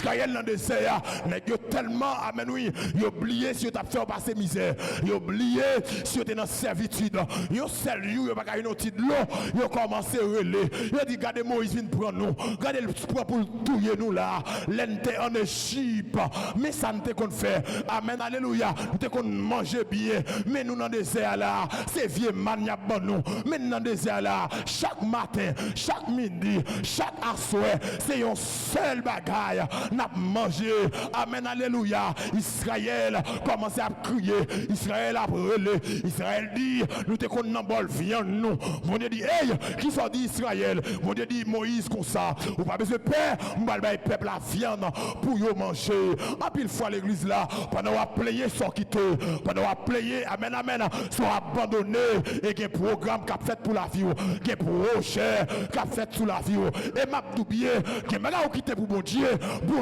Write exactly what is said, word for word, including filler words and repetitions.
Izrayèl nan dezè a, nèg yo tèlman, amèn wi, yo bliye si yo t ap fè yo pase mizè. Yo bliye si yo te nan sèvitid. Yon sèl jou, yo pa ka jwenn yon ti dlo, yo kòmanse rele. Yo di, "Gade Moyiz vin pran nou. Gade l pran pou l touye nou la. Lè n te ann Ejip, men sa n te konn fè. Amèn, alelouya. Nou te konn manje byen. Men nou nan dezè a la, se vye màn y ap ban nou. Men n nan dezè a la, chak maten, chak midi, chak aswè, se yon sèl bagay n ap manje." Amèn, alelouya. Izrayèl kòmanse ap kriye. Izrayèl ap rele. Izrayèl di, "Nou te konn nan bòl vyann nou." Bondye di, "Ey, kisa w di Izrayèl?" Bondye di Moyiz konsa, "Ou pa bezwen pè, m pral bay pèp la vyann pou yo manje." Anpil fwa legliz la, pandan w ap plenyen sa w kite, pandan w ap plenyen, amèn, amèn, sa w abandone, e gen pwogram k ap fèt pou lavi w, gen pwojè k ap fèt sou lavi w. E m ap di w byen, gen bagay ou kite pou Bondye, pou